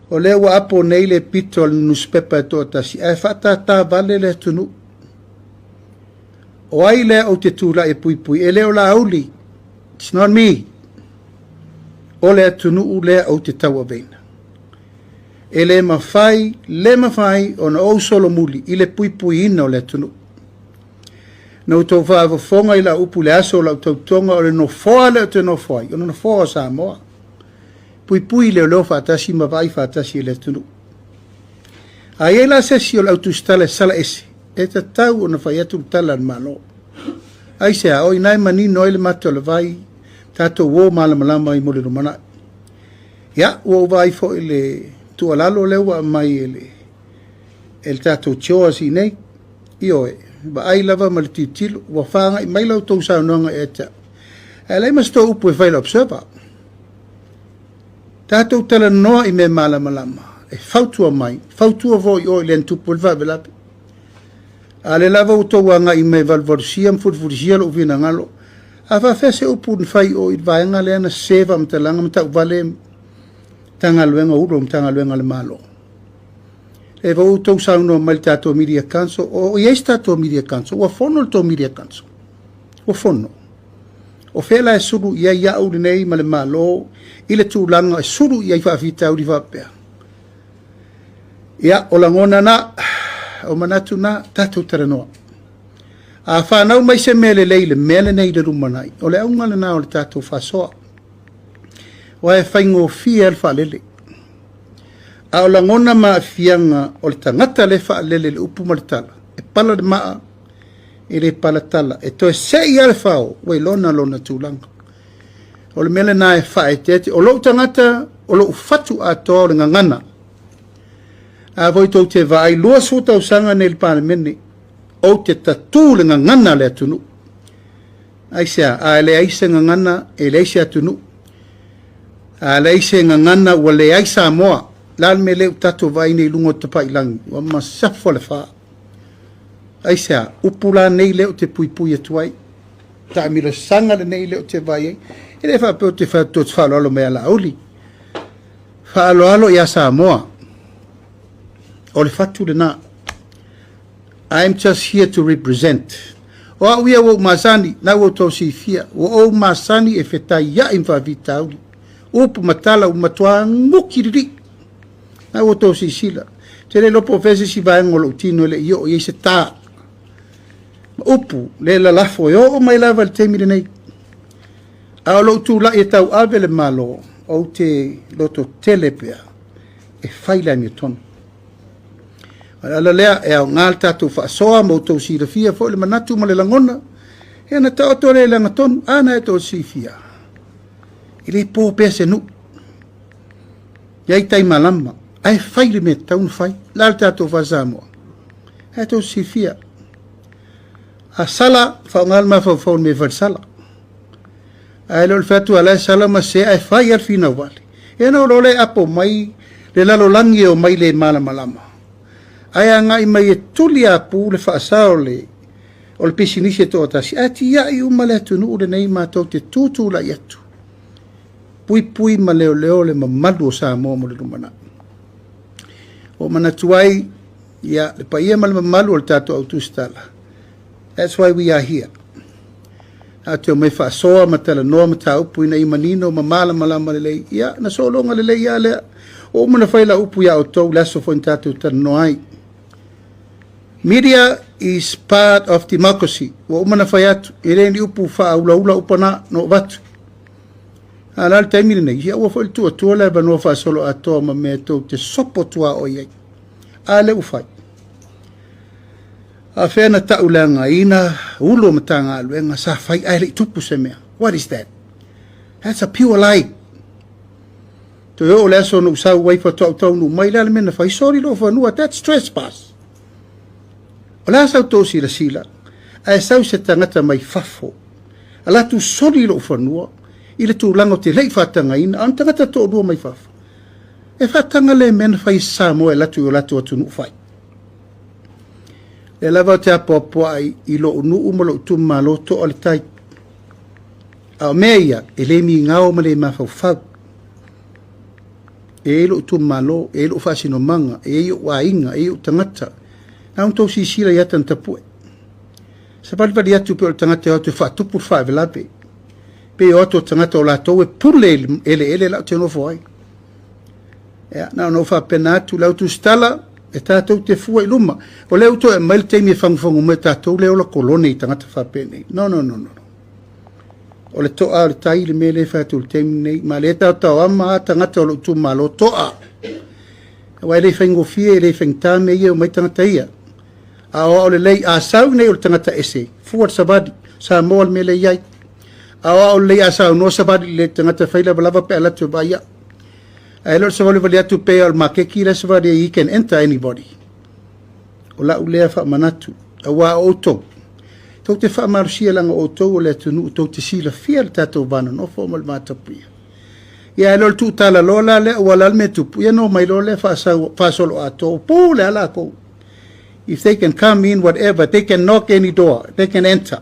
O lea ua apo nei le pito a le nusipepa e toatasi ae faatātā vale le atunuu. O ai lea ou te tulai e puipui? E le o Laauli. It's not me. O le atunuu lea ou te tauaveina. E le mafai, le mafai ona ou solomuli i le puipuiina o le atunuu. Na outou faafofoga i lau upu i le aso o lau tautoga o le nofoa lea ou te nofo ai, o le nofoa o Samoa. Puipui leoleo faatasi ma vaai faatasi i le atunuu. A i ai la se isi o le au tusitala e sala ese, e tatau ona fai atu le tala a le Malo. Aisea, o i ina e manino ai le mata o le vai, tatou o malamalama ai mo le lumanai. Ia, ua ou vaai foi i le tuualalo lea ua aumai e le, e le tatou CHOAS i inei. Ioe, vaai lava ma le tilotilo, ua faagai mai la outou saunoaga ia te au. Ae leai ma se tou upu e fai i le observer. Tatou talanoa i mea malamalama e fautua mai, fautua foi oe i le na tupu ai le faalavelave. A lea lava ua tou agai mai e valuvalusia ma fulifulisia lou finagalo, a faafefea se upu na fai o i le vaega lea na sese faamatalaga ma tauvale Matagaluega o Ulu o Matagaluega a le Malo. E vau outou saunoa mai le tatou Media Council, o i ai se tatou Media Council, ua fono le tou Media Council. Ua fono. O fea la e sulu i ai au lenei ma le Malo i le tulaga e sulu i ai faafitauli faapea? Ia, o lagona na, o manatu na, tatou talanoa. A fanau mai se mea lelei i le mea lenei i le lumanai, o le auga lena o le tatou faasoa. Aua e faigofie lava le faalele. A o lagona ma aafiaga o le tagata lea e faalele i le upu ma le tala, e pala le maa, e le pala tala. E toe sei lava le fao, ua iloa lona tulaga. O le mea lena e faaeteete. O lou tagata, o lou fatu atoa o le gagana. A foi tou te vaai, 20 tausaga nei i le Palemene, ou te tatū le gagana a le atunuu. Aisea? A leai se gagana, e leai se atunuu. A leai se gagana, ua leai Samoa. O le a le mea lea ua tatou vaai nei i luga o tapailagi? Ua masafa le fa. Aisea? Upu la nei lea ou te puipui atu ai. Taamilosaga lenei lea ou te vaai ai. E le faapea ou te fai atu ou te faaaloalo mai ia Laauli. Faaaloalo ia Samoa. O le fatu lena. I'm just here to represent. O au ia ua ou masani, na ua outou silafia, ua ou masani e fetaiai ma faafitauli. Upu ma tala ua matua guki lilii. Na ua outou silasila. Ou te le iloa po o fea se isi vaega o lou tino e le i oo i ai se tā. Ma upu le lalafo e oo mai lava i le taimi lenei. A o lou tulai e tauave le Malo, ou te lototele pea e fai le amiotonu. O le ala lea e aoga le tatou faasoa ma outou silafia foi le manatu ma le lagona, ia na taoto lea i le agatonu, a na e tou silafia, e le po pea se nuu. I ai tai malama, ae fai le mea tatau ona fai. O le a le tatou faa-Samoa? E tou silafia. A sala, faaaoga le mafaufau i le mea e fai le sala. Ae le o le fai atu a la e sala ma se ae fai lava le finau vale. Ia ona o loa lea e apo mai le lalolagi e omai le malamalama. Ae agai mai e tuli apu le faasa o le o le pisinisi e toatasi, ae tiai uma le atunuu lenei matou te tutulai atu. Puipui ma leoleo le mamalu o Samoa mo le lumanai. Ua manatu ai, ia, le paia ma le mamalu o le tatou au tusitala. That's why we are here. A te omai faasoa ma talanoa mataupu ina ia manino ma malamalama lelei, ia, na sologa lelei lava lea. Ua uma ona fai lau upu iā outou i le aso foi na tatou talanoa ai. Media is part of democracy. Ua uma ona fai atu, e le ni upu faaulaula upa na, na ou avatu. A o le a le taimi lenei, ia ua foi le tuu atua le avanoa faasoloatoa ma mea tou te sopo tuaoi ai. A lea ua fai. A fea na tauleagaina ulu o Matagaluega sa fai ae le i tupu se mea? What is that? That's a pure lie. Toe oo le aso na ou sau ai faatoa ou taunuu mai, le a le mea na fai? Soli lou fanua, that's trespass. O le a sa outou silasila, ae sau se tagata mai fafo, alu atu soli lou fanua i le tulaga ou te le i faatagaina, a o ni tagata toalua mai fafo. E faataga le mea na fai e Samoa e alu atu i o latou atunuu fai. Lea lava ou te apoapoai i lou nuu ma lou itumalo toa le tai. A o mea ia, e le migao ma le mafaufau. E i ai lou itumalo, e i ai lou faasinomaga, e i ai ou aiga, e i ai ou tagata. Na ona tou silasila i ata na tapue. Savalivali atu pei o le tagata e o atu e faatupu le faalavelave. Pei e o atu o tagata o latou e pule i le eleele la ou te nofo ai. Ia, na ona ou faapena atu, le au tusitala, e tatou te fua i luma. O lea ua toe aumai le taimi e fagufagu mai tatou lea e ola kolone i tagata faapenei. No, no, no, no. O le toa o le tai le mea lea e fai atu i le taimi lenei. Ma lea e taotaoama lava tagata o lou itumalo, toa. Aua e le faigofie, e le faigata mea ia e omai tagata ia. A o ao lelei, a sau nei o le tagata ese, fua le savali, Samoa le mea lea e i ai. A o ao lelei a saunoa savali i le tagata fai lavalava pe alu atu e vaai au. Ae le o le savalivali atu pei o le maketi la e savali ai, he can enter anybody. O lau lea faamanatu, aua o outou, tou te faamalosia leaga o outou o le atunuu tou te silafia le tatou va nonofo ma le va tapuia. Ia ae le o le tuutalaloa la lea aua o le a le mea e tupu, ia na omai loa lea faasau, faasoloatoa, ua pule lava latou. If they can come in whatever, they can knock any door, they can enter.